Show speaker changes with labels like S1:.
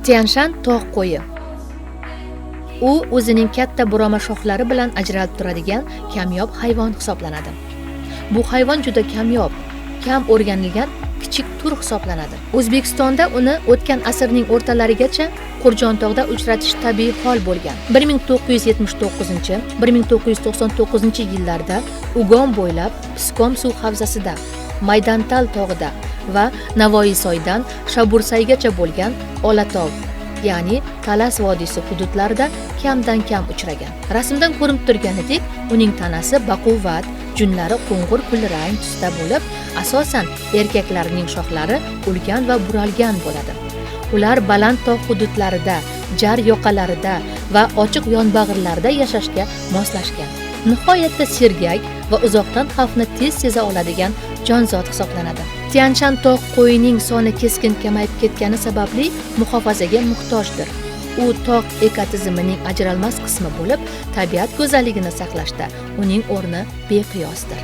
S1: Tyanshan tog' qo'yi. U o'zining katta burama shoxlari bilan ajralib turadigan kamyob hayvon hisoblanadi. Bu hayvon juda kamyob, kam o'rganilgan kichik tur hisoblanadi. O'zbekistonda uni o'tgan asrning o'rtalarigacha Qurjontog'da uchratish tabiiy hol bo'lgan. 1979-1999 yillarda Ugom bo'ylab Piskom suv havzasida, Maydantal tog'ida va Navoiysoydan Shabursaygacha bo'lgan Olatov, ya'ni Talas vodiysi hududlarida kamdan kam uchragan. Rasmdan ko'rinib turganidek, uning tanasi baquvvat, junlari qo'ng'ir kulrang tusda bo'lib, asosan erkaklarning shoxlari ulkan va buralgan bo'ladi. Ular baland tog' hududlarida, jar yoqalarida va ochiq yonbag'irlarda yashashga moslashgan. Nihoyatda sergak va uzoqdan xavfni tez seza oladigan jonzot hisoblanadi. Tyanshan tog' qo'yining soni keskin kamayib ketgani sababli muhofazaga muhtojdir. U tog' ekotizimining ajralmas qismi bo'lib, tabiat go'zalligini saqlashda uning o'rni beqiyosdir.